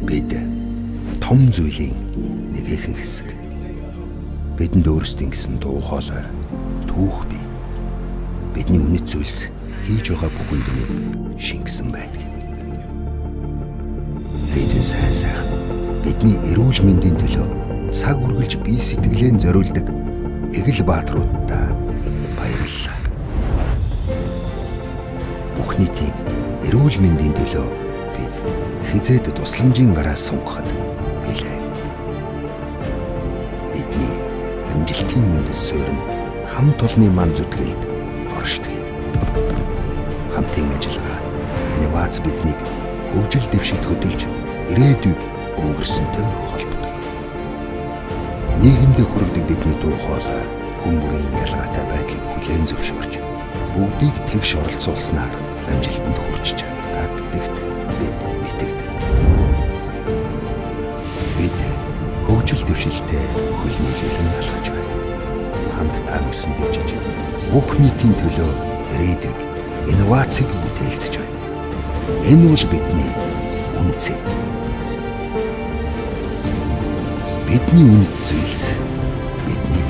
Бид том зүйлийн нэгэн хэсэг. Бидэнд өөрсдийн гэсэн дуу хоолой, түүх бий. Бидний үнэт зүйлс хийж байгаа бүхэнд минь шингэсэн байдаг. Ирээдүйн сайн сайхан бидний эрүүл мэндийн төлөө цаг үргэлж бие сэтгэлээ зориулдаг эгэл бааtruудаа баярлалаа. Бүх нийтийн эрүүл мэндийн төлөө бид хизээд тусламжийн гараа сунгахад билээ. Бидний амжилтын үндэс суурь нь хамт олонны ман зүтгэлд оршдог юм. Хамтын ажиллагаа, инновац биднийг хөгжил дэвшилт хөдөлж ирээдүйг өнгөрсөнтэй холбодог. Нийгэмдээ хүргэдэг бидний дуу хоолой хүн бүрийн ялгаатай байдлыг хүлээн зөвшөөрч бүгдийг тэгш оролцуулснаар амжилтанд хүрч чаддаг гэдэгт бид итгэдэг. Бид хөгжил дэвшилтэд хөл нийлүүлэн алхаж байна. Хамтдаа өсөн дэвжиж бүх нийтийн төлөө ирээдүйг инновацийг бүтээлцэж байна. Энэ бол бидний үнцэн. Бидний үнэт зүйлс бидний